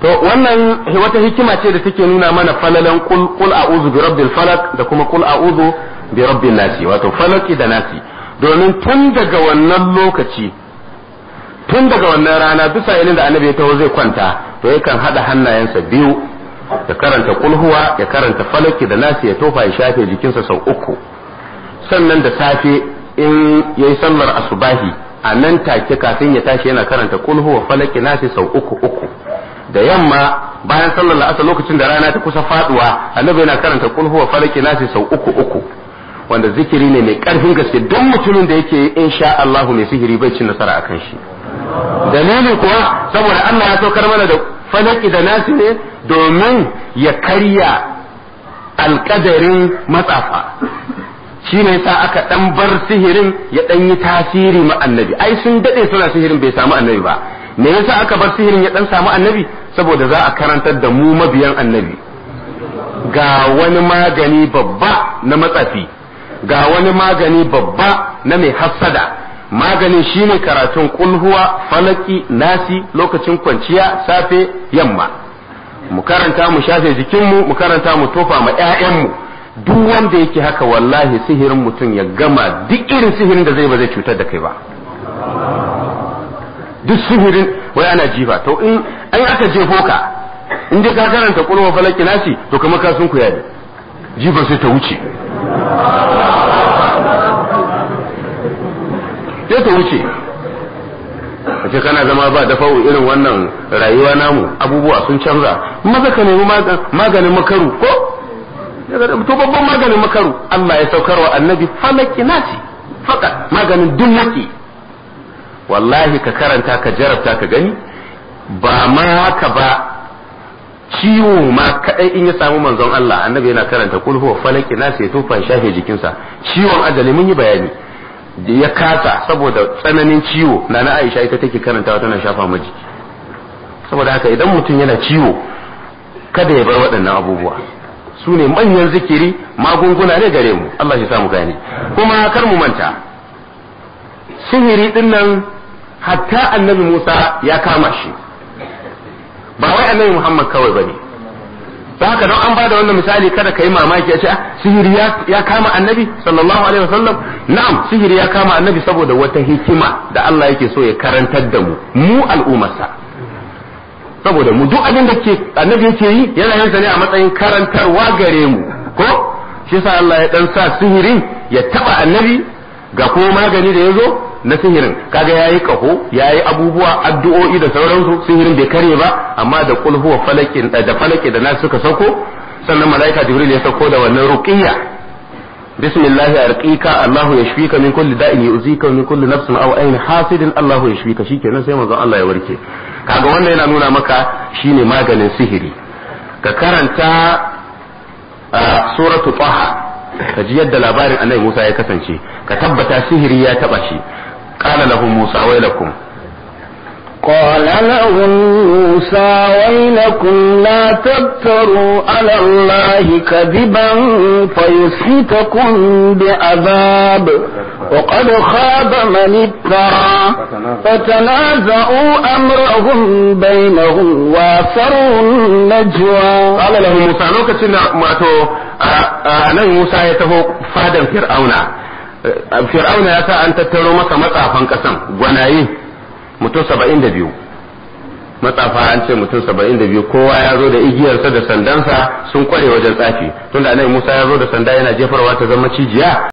To wannan wata hikima ce da take nuna mana falalan qul a'udhu bi rabbil falaq da kuma qul a'udhu bi rabbin nasi, wato falaki da nasi. Domin tun daga wannan lokaci, tun daga wannan rana, bisa ilin da annabi ya taho zai kwanta, to yakan hada hannayensa biyu ya karanta kulhuwa, ya karanta falaki da nasi, ya tofa ya shafe jikinsa sau uku. Sannan da safe in yayi sallar asubahi, a nan take kafin ya tashi yana karanta kulhuwa, falaki, nasi sau uku uku. Da yamma bayan sallar la'asar, lokacin da rana ta kusa faduwa, annabi yana karanta kulhuwa, falaki, nasi sau uku uku, wanda zikiri ne mai karfin gaske. Don mutumin da yake, insha Allah mai sihiri bai cin nasara akan shi. Dalili kuwa, saboda Allah ya saukar mana da falaki da nasi ne domin ya karya alkadarin matsafa. Shi ne yasa aka dan bar sihirin ya dan yi tasiri ma annabi. Ai sun dade suna sihirin bai samu annabi ba. Me yasa aka bar sihirin ya dan samu annabi? Saboda za a karantar da mu mabiyan annabi, ga wani magani babba na matsafi, ga wani magani babba na mai hassada. Maganin shine karatun kulhuwa, falaki, nasi lokacin kwanciya, safe, yamma. Mu karanta mu shafe jikinmu, mu karanta mu tofa ma 'ya'yanmu. Duk wanda yake haka, wallahi sihirin mutum ya gama duk irin sihirin da zai, ba zai cutar da kai ba. Duk sihirin wai ana jifa, to in an aka jefo ka, in dai ka karanta kulhuwa, falaki, nasi, to kamar ka sun kuya ne, jifa sai ta wuce, sai ta wuce. A ce kana zama ba da fa'u irin wannan rayuwa namu, abubuwa sun canza, maza ka nemi maganin makaru ko? To babban maganin makaru, Allah ya saukar wa annabi falaki nasi fakat, maganin duk maki. Wallahi ka karanta ka jarabta ka gani. Ba ma haka ba, ciwo ma kadai in ya samu manzon Allah, annabi yana karanta kul huwa, falaki, nasi, ya tofa ya shafe jikinsa. Ciwon ajali, mun yi bayani, ya kasa saboda tsananin ciwo, nana Aisha ita take karantawa tana shafa ma jiki. Saboda haka idan mutum yana ciwo, kada ya bar waɗannan abubuwa, su ne manyan zikiri, magunguna ne gare mu. Allah ya samu gane. Kuma kar mu manta, sihiri din nan hatta annabi Musa ya kama shi, ba wai annabi Muhammad kawai bane. Da haka don an bada wannan misali, kada ka yi mamaki ya ce sihiri ya kama annabi sallallahu alaihi wasallam. Na'am, sihiri ya kama annabi saboda wata hikima da Allah yake so ya karantar da mu, mu al'ummarsa. Saboda mu duk abin da ke annabi yake yi, yana yin sa ne a matsayin karantarwa gare mu ko? Shi yasa Allah ya dan sa sihirin ya taba annabi, ga kuma magani da yazo na sihirin. Kaga yayi kaho, yayi abubuwa, addu'o'i da sauransu, sihirin bai kare ba, amma da qul huwa, falakin da falaki da nasu suka sauko, sannan malaika Jibril ya sauko da wannan ruqiyya: bismillah arqika, Allahu yashfika min kulli da'in yu'zika, min kulli nafsin aw ayn hasidin, Allahu yashfika. Shikenan, sai manzon Allah ya warke. Kaga wannan yana nuna maka shine maganin sihiri. Ka karanta suratu Taha ka ji yadda labarin annabi Musa ya kasance, ka tabbata sihiri ya taba shi. قال لهم موسى ويلكم. قال لهم موسى ويلكم لا تفتروا على الله كذبا فيسحتكم بعذاب وقد خاب من افترى. فتنازعوا أمرهم بينهم وأسروا النجوى. قال لهم موسى، lokacin da wato annabi Musa ya taho fadan Fir'auna, Fir'auna ya sa an tattaro masa matsafan kasan, gwanaye mutum 72. Matsafa an ce mutum 72, kowa ya zo da igiyarsa da sandansa, sun kware wajen tsafi. Tunda annabi Musa ya zo da sanda yana jefarwa ta zama cijiya.